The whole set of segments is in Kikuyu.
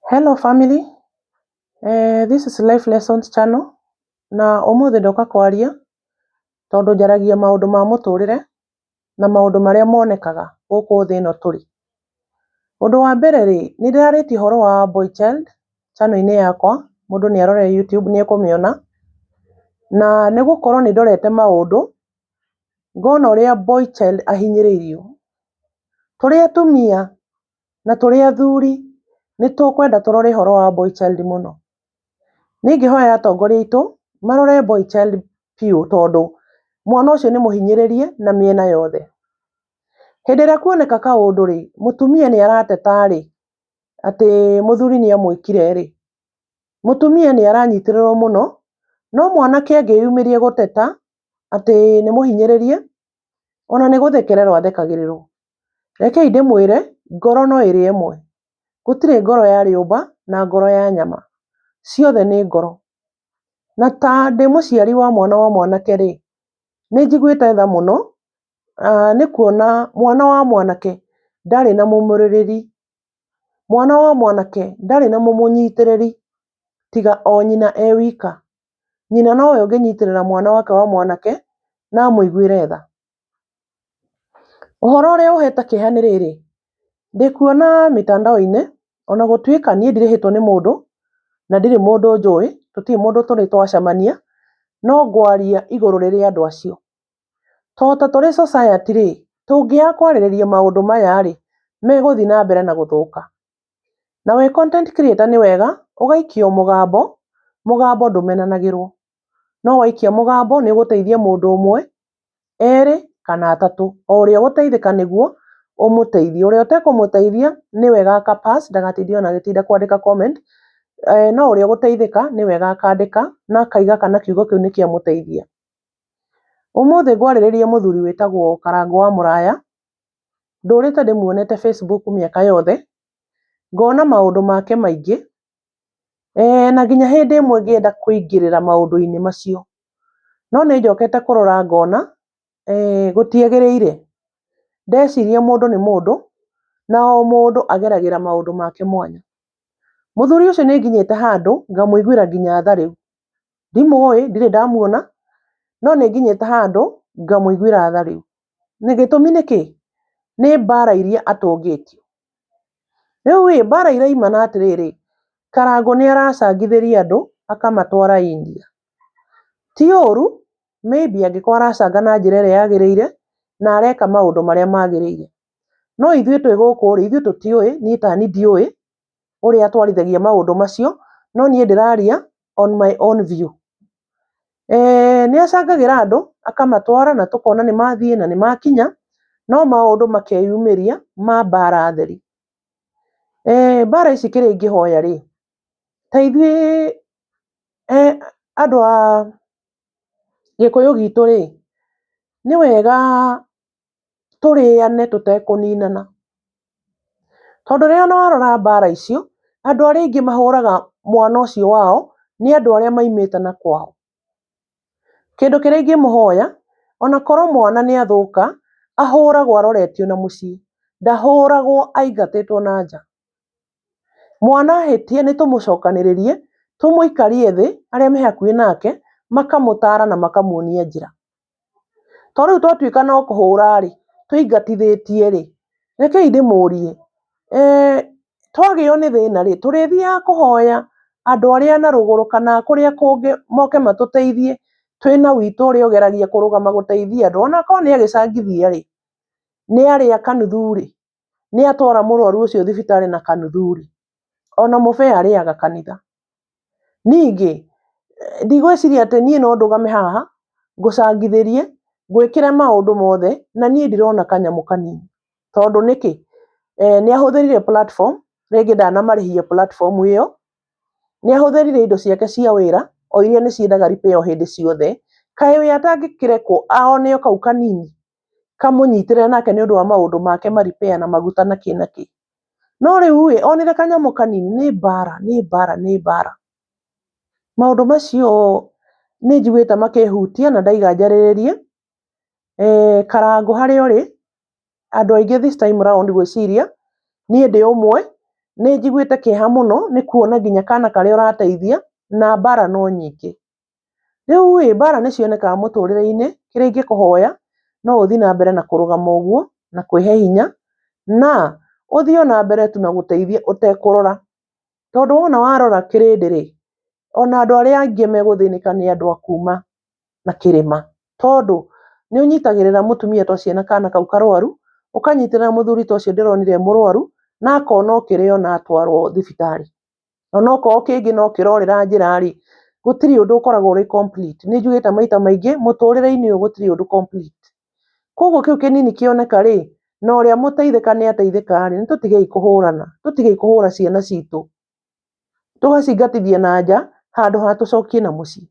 Hello family, this is Life Lessons channel na ũmũthĩ ndoka kwaria tondũ njaragia maũndũ ma mũtũrĩre na maũndũ marĩa monekaga gũkũ thĩ ĩno tũrĩ. Ũndũ wa mbere rĩ, nĩ ndĩrarĩtie ũhoro wa boy child channel -inĩ yakwa, mũndũ nĩ arore YouTube nĩ ekũmĩona, na nĩ gũkorwo nĩ ndorete maũndũ ngona ũrĩa boy child ahinyĩrĩirio. Tũrĩ atumia na tũrĩ athuri nĩ tũkwenda tũrore ũhoro wa boy child mũno. Niĩ ingĩhoya atongoria aitũ marore boy child biũ tondũ mwana ũcio nĩ mũhinyĩrĩrie na mĩena yothe. Hĩndĩ ĩrĩa kuoneka kaũndũ rĩ, mũtumia nĩ arateta rĩ, atĩ mũthuri nĩ amwĩkire rĩ, mũtumia nĩ aranyitĩrĩrwo mũno, no mwanake angĩyumĩria gũteta atĩ nĩ mũhinyĩrĩrie, ona nĩ gũthekererwo athekagĩrĩrwo. Rekei ndĩmwĩre ngoro no ĩrĩ ĩmwe, gũtirĩ ngoro ya rĩũmba na ngoro ya nyama, ciothe nĩ ngoro. Na ta ndĩ mũciari wa mwana wa mwanake rĩ, nĩ njiguĩte tha mũno nĩ kuona mwana wa mwanake ndarĩ na mũmũrĩrĩri, mwana wa mwanake ndarĩ na mũmũnyitĩrĩri tiga o nyina e wika. Nyina nowe ũngĩnyitĩrĩra mwana wake wa mwanake na amũiguĩre tha. Ũhoro ũrĩa ũhete kĩeha nĩ rĩrĩ, ndĩkuona mitandao-inĩ ona gũtuĩka niĩ ndirĩhĩtwo nĩ mũndũ na ndirĩ mũndũ njũĩ, tũtirĩ mũndũ tũrĩ twacemania, no ngwaria igũrũ rĩrĩ andũ acio. To ta tũrĩ society rĩ, tũngĩaga kwarĩrĩria maũndũ maya rĩ, megũthiĩ na mbere na gũthũka. Na wĩ content creator nĩ wega ũgaikia o mũgambo, mũgambo ndũmenanagĩrwo. No waikia mũgambo nĩ ũgũteithia mũndũ ũmwe, erĩ kana atatũ. O ũrĩa ũgũteithĩka nĩguo ũmũteithie. Ũrĩa ũtekũmũteithia nĩ wega aka pass ndagatinde ona agĩtinda kwandĩka comment, no ũrĩa ũgũteithĩka nĩ wega akandĩka na akaiga kana kiugo kĩu nĩ kĩamũteithia. Ũmũthĩ ngwarĩrĩria mũthuri wĩtagwo Karangũ wa Mũraya, ndũrĩte ndĩmuonete Facebook mĩaka yothe, ngona maũndũ make maingĩ, na nginya hĩndĩ ĩmwe ngĩenda kũingĩrĩra maũndũ-inĩ macio. No nĩ njokete kũrora ngona gũtiagĩrĩire. Ndeciria mũndũ nĩ mũndũ, na o mũndũ ageragĩra maũndũ make mwanya. Mũthuri ũcio nĩ nginyĩte handũ ngamũiguĩra nginya tha rĩu. Ndimũĩ, ndirĩ ndamuona, no nĩ nginyĩte handũ ngamũiguĩra tha rĩu. Na gĩtũmi nĩ kĩ? Nĩ mbara iria atũngĩtio. Rĩu ĩ, mbara iraimana atĩrĩrĩ, Karangũ nĩ aracangithĩria andũ akamatwara India. Ti ũru, maybe angĩkorwo aracanga na njĩra ĩrĩa yagĩrĩire na areka maũndũ marĩa magĩrĩire. No ithuĩ twĩ gũkũ rĩ, ithuĩ tũtiũĩ, niĩ tani ndiũĩ ũrĩa atwarithagia maũndũ macio, no niĩ ndĩraria on my own view. Nĩ acangagĩra andũ akamatwara na tũkona nĩ mathiĩ na nĩ makinya, no maũndũ makeyumĩria ma mbara theri. Mbara ici kĩrĩa ingĩhoya rĩ, ta ithuĩ andũ a Gĩkũyũ gitũ rĩ, nĩ wega tũrĩane tũtekũninana. Tondũ rĩrĩa warora mbara icio, andũ arĩa aingĩ mahũraga mwana ũcio wao nĩ andũ arĩa maimĩte na kwao. Kĩndũ kĩrĩa ingĩmũhoya, ona korwo mwana nĩ athũka, ahũragwo aroretio na mũciĩ, ndahũragwo aingatĩtwo na nja. Mwana ahĩtia nĩ tũmũcokanĩrĩrie, tũmũikarie thĩ, arĩa me hakuhĩ nake, makamũtara na makamuonia njĩra. To rĩu twatuĩka no kũhũra rĩ, tũingatithĩtie rĩ, rekei ndĩmũrie, twagĩo nĩ thĩna rĩ, tũrĩthiaga kũhoya andũ arĩa na rũgũrũ kana kũrĩa kũngĩ moke matũteithie, twĩna witũ ũrĩa ũgeragia kũrũgama gũteithia andũ, onakorwo nĩ agĩcangithia rĩ, nĩ arĩa kanuthu rĩ, nĩ atwara mũrwaru ũcio thibitarĩ na kanuthu rĩ, ona mũbĩa arĩaga kanitha. Ningĩ ndigwĩciria atĩ niĩ no ndũgame haha ngũcangithĩrie ngwĩkĩre maũndũ mothe na niĩ ndirona kanyamũ kanini. Tondũ nĩkĩ? Nĩ ahũthĩrire platform, rĩngĩ ndanamarĩhia platform ĩyo, nĩ ahũthĩrire indo ciake cia wĩra o iria nĩ ciendaga repair o hĩndĩ ciothe, kaĩ we atangĩkĩrekwo one o kau kanini kamũnyitĩrĩre nake nĩ ũndũ wa maũndũ make ma repair na maguta na kĩ na kĩ. No rĩu ĩ, onire kanyamũ kanini nĩ mbara, nĩ mbara, nĩ mbara. Maũndũ macio nĩ njiguĩte makĩhutia na ndaiga njarĩrĩrie. Karangũ harĩa ũrĩ, andũ aingĩ this time round ngwĩciria, niĩ ndĩ ũmwe, Nĩ njiguĩte kĩeha mũno nĩ kuona nginya kana karĩa ũrateithia na mbara no nyingĩ. Rĩu ĩ, mbara nĩ cionekaga mũtũrĩre-inĩ, kĩrĩa ingĩkũhoya no ũthiĩ na mbere na kũrũgama ũguo na kwĩhe hinya na ũthiĩ o na mbere tu na gũteithia ũtekũrora. Tondũ wona warora kĩrĩndĩ rĩ, ona andũ arĩa aingĩ megũthĩnĩka nĩ andũ a kuma na kĩrĩma. Tondũ nĩ ũnyitagĩrĩra mũtumia ta ũcio na kana kau karwaru, ũkanyitĩrĩra mũthuri ta ũcio ndĩronire e mũrwaru, na akona o kĩrĩa ona atwarwo thibitarĩ. Onokorwo kĩngĩ no kĩrorĩra njĩra rĩ, gũtirĩ ũndũ ũkoragwo ũrĩ complete. Nĩ njugĩte maita maingĩ mũtũrĩre-inĩ ũyũ gũtirĩ ũndũ complete. Koguo kĩu kĩnini kĩoneka rĩ, na ũrĩa mũteithĩka nĩ ateithĩka rĩ, nĩ tũtigei kũhũrana, tũtigei kũhũra ciana citũ, tũgacingatithia na nja handũ ha tũcokie na mũciĩ.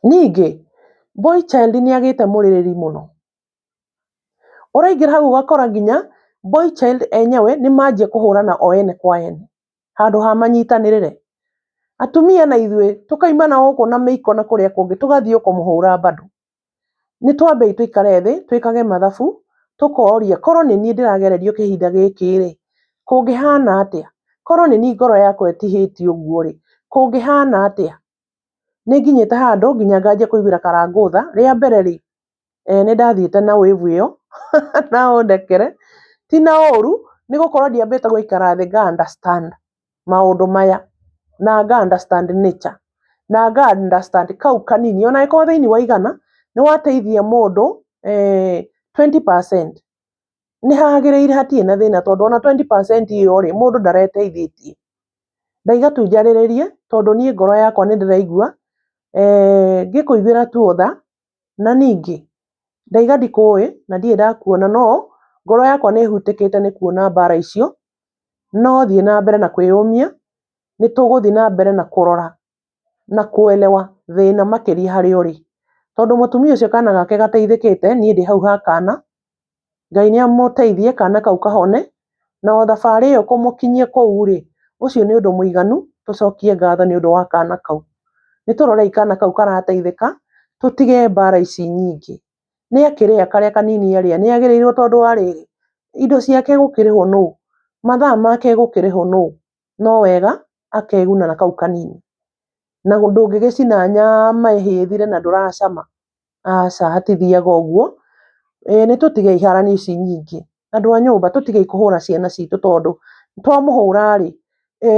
Ningĩ, boy child nĩ agĩte mũrĩrĩri mũno. Ũraingĩra hau ũgakora nginya boy child enyewe nĩ manjia kũhũrana o ene kwa ene handũ ha manyitanĩrĩre. Atumia na ithuĩ tũkaima na gũkũ na mĩiko na kũrĩa kũngĩ tũgathiĩ o kũmũhũra bado. Nĩ twambei tũikare thĩ twĩkage mathabu tũkoria korwo nĩ niĩ ndĩragererio kĩhinda gĩkĩ rĩ, kũngĩhana atĩa? Korwo nĩ niĩ ngoro yakwa ĩtihĩtio ũguo rĩ, kũngĩhana atĩa? Nĩ nginyĩte handũ nginya nganjia kũiguĩra Karangũ tha. Rĩa mbere rĩ, nĩ ndathiĩte na wave ĩyo na ũndekere, ti na ũru nĩ gũkorwo ndiambĩte gũikara thĩ nga understand maũndũ maya na nga understand nature na nga understand kau kanini ona angĩkorwo thĩinĩ wa igana nĩ wateithia mũndũ 20% nĩ hagĩrĩire hatirĩ na thĩna tondũ ona 20% ĩyo rĩ mũndũ ndareteithĩtie. Ndaiga tu njarĩrĩrie tondũ niĩ ngoro yakwa nĩ ndĩraigua ngĩkũiguĩra tu tha na ningĩ ndaiga ndikũĩ na ndirĩ ndakuona no ngoro yakwa nĩ ĩhutĩkĩte nĩ kuona mbara icio, no thiĩ na mbere na kwĩyũmia, nĩ tũgũthiĩ na mbere na kũrora na kũelewa thĩna makĩria harĩa ũrĩ. Tondũ mũtumia ũcio kana gake gateithĩkĩte, niĩ ndĩ hau ha kana, Ngai nĩ amũteithie kana kau kahone, na o thabarĩ ĩyo kũmũkinyia kũu rĩ, ũcio nĩ ũndũ mũiganu, tũcokie ngatho nĩ ũndũ wa kana kau. Nĩ tũrorei kana kau karateithĩka, tũtige mbara ici nyingĩ. Nĩ akĩrĩa karĩa kanini arĩa, nĩ agĩrĩirwo tondũ wa rĩrĩ, indo ciake egũkĩrĩhwo nũ? Mathaa make egũkĩrĩhwo nũ? No wega akeguna na kau kanini. Na ndũngĩgĩcina nyama ĩhĩe ĩthire na ndũracama, aca hatithiaga ũguo. Nĩ tũtige iharanio ici nyingĩ. Andũ a nyũmba tũtigei kũhũra ciana citũ tondũ twamũhũra rĩ,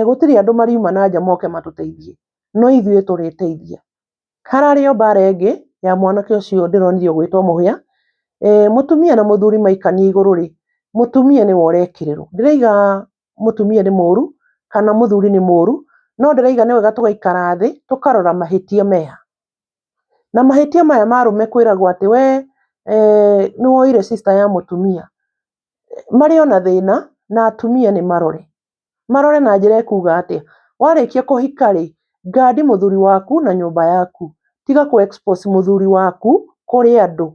gũtirĩ andũ mariuma na nja moke matũteithie, no ithuĩ tũrĩteithia. Hararĩ o mbara ĩngĩ ya mwanake ũcio ndĩronire ũgwĩtwo Mũhĩa, mũtumia na mũthuri maikania igũrũ rĩ, mũtumia nĩwe ũrekĩrĩrwo. Ndĩraiga mũtumia nĩ mũru kana mũthuri nĩ mũru, no ndĩraiga nĩ wega tũgaikara thĩ tũkarora mahĩtia meha. Na mahĩtia maya ma arũme kwĩragwo atĩ we nĩ woire sister ya mũtumia, marĩ ona thĩna na atumia nĩ marore. Marore na njĩra ĩkuga atĩa, warĩkia kũhika rĩ, ngandi mũthuri waku na nyũmba yaku. Tiga kũ expose mũthuri waku kũrĩ andũ,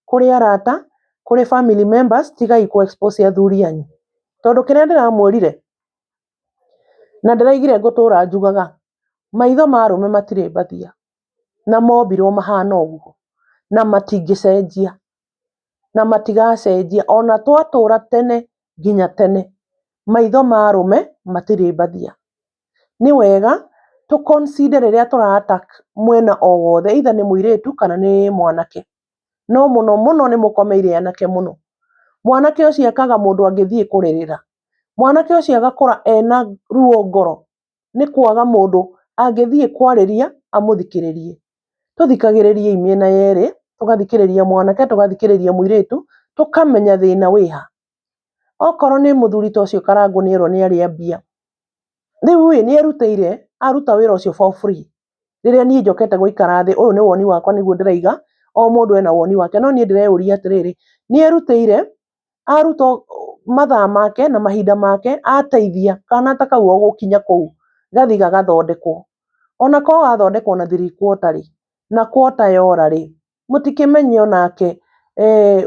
kũrĩ arata, kũrĩ family members, tigai kũ expose athuri anyu. Tondũ kĩrĩa ndĩramwĩrire na ndĩraigire ngũtũra njugaga, maitho ma arũme matirĩ mbathia na mombirwo mahana ũguo na matingĩcenjia na matigacenjia ona twatũra tene nginya tene, maitho ma arũme matirĩ mbathia. Nĩ wega tũ consider rĩrĩa tũra attack mwena o wothe either nĩ mũirĩtu kana nĩ mwanake, no mũno mũno nĩ mũkomeire anake mũno. Mwanake ũcio akaga mũndũ angĩthiĩ kũrĩrĩra, mwanake ũcio agakũra ena ruo ngoro nĩ kwaga mũndũ angĩthiĩ kwarĩria amũthikĩrĩrie. Tũthikagĩrĩriei mĩena yerĩ, tũgathikĩrĩria mwanake, tũgathikĩrĩria mũirĩtu, tũkamenya thĩna wĩha. Okorwo nĩ mũthuri ta ũcio Karangũ nĩ erwo nĩ arĩa mbia, rĩu ĩ nĩ erutĩire aruta wĩra ũcio for free. Rĩrĩa niĩ njokete gũikara thĩ, ũyũ nĩ woni wakwa nĩguo ndĩraiga, o mũndũ ena woni wake, no niĩ ndĩreyũria atĩrĩrĩ, nĩ erutĩire aruta mathaa make na mahinda make ateithia kana ta kau o gũkinya kũu gathi gagathondekwo. Ona korwo gathondekwo na three quarter rĩ, na quarter yora rĩ, mũtikĩmenye onake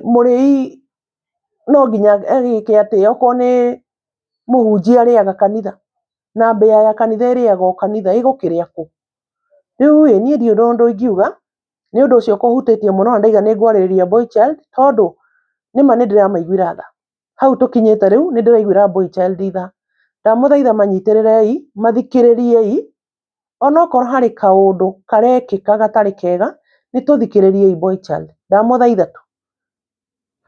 mũrĩi no nginya agĩke atĩ, okorwo nĩ mũhunjia arĩaga kanitha, na mbĩa ya kanitha ĩrĩaga o kanitha, ĩgũkĩrĩa kũ? Rĩu ĩ, niĩ ndiũĩ ũndũ ingiuga, nĩ ũndũ ũcio kũhutĩtie mũno na ndaiga nĩ ngwarĩrĩria boy child, tondũ nĩma nĩ ndĩramaiguĩra tha. Hau tũkinyĩte rĩu nĩ ndĩraiguĩra boy child tha. Ndamũthaitha manyitĩrĩrei, mathikĩrĩriei, onokorwo harĩ kaũndũ karekĩka gatarĩ kega, nĩ tũthikĩrĩriei boy child. Ndamũthaitha tu.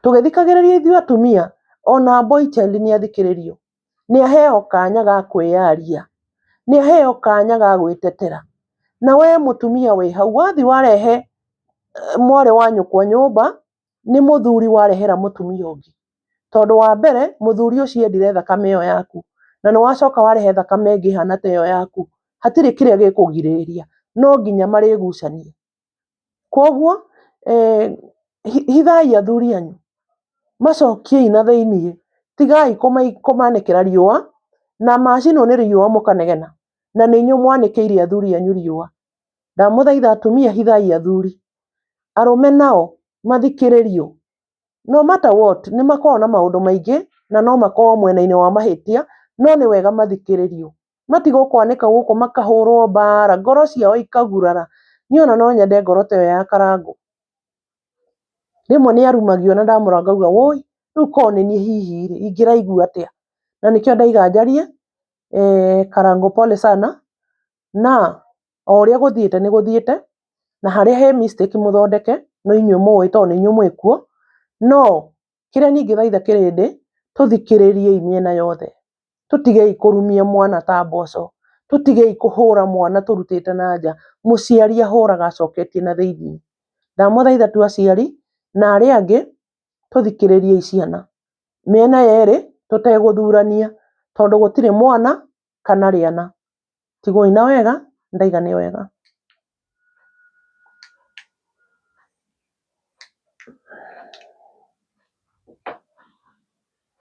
Tũgĩthikagĩrĩria ithuĩ atumia, ona boy child nĩ athikĩrĩrio. Nĩ aheo kanya ga kwĩyaria. Nĩ aheo kanya ga gwĩtetera. Na we mũtumia wĩ hau, wathiĩ warehe mwarĩ wa nyũkwa nyũmba, nĩ mũthuri warehera mũtumia ũngĩ. Tondũ wa mbere, mũthuri ũcio endire thakame ĩyo yaku, na nĩ wacoka warehe thakame ĩngĩ ĩhana ta ĩyo yaku, hatirĩ kĩrĩa gĩkũgirĩrĩria, no nginya marĩgucania. Koguo hithai athuri anyu, macokiei na thĩiniĩ, tigai kũmanĩkĩra riũa, na macinwo nĩ riũa mũkanegena, na nĩ inyuĩ mwanĩkĩire athuri anyu riũa. Ndamũthaitha atumia hithai athuri, arũme nao mathikĩrĩrio. No matter what nĩ makoragwo na maũndũ maingĩ na no makorwo mwena-inĩ wa mahĩtia, no nĩ wega mathikĩrĩrio. Matigwo kwanĩka gũkũ makahũrwo mbara, ngoro ciao ikagurara. Niĩ ona no nyende ngoro ta ĩyo ya Karangũ. Rĩmwe nĩ arumagio na ndamũrora ngauga woi, rĩu korwo nĩ niĩ hihi rĩ, ingĩraigua atĩa? Na nĩkĩo ndaiga njarie, Karangũ pole sana, na o ũrĩa gũthiĩte nĩ gũthiĩte, na harĩa he mistake mũthondeke, no inyuĩ mũĩ tondũ nĩ inyuĩ mwĩkuo, no kĩrĩa niĩ ingĩthaitha kĩrĩndĩ, tũthikĩrĩriei mĩena yothe, tũtigei kũrumia mwana ta mboco, tũtigei kũhũra mwana tũrutĩte na nja, mũciari ahũraga acoketie na thĩiniĩ. Ndamũthaitha tu aciari na arĩa angĩ tũthikĩrĩriei ciana mĩena yerĩ tũtegũthurania tondũ gũtirĩ mwana kana rĩana. Tigwoi na wega, ndaiga nĩ wega.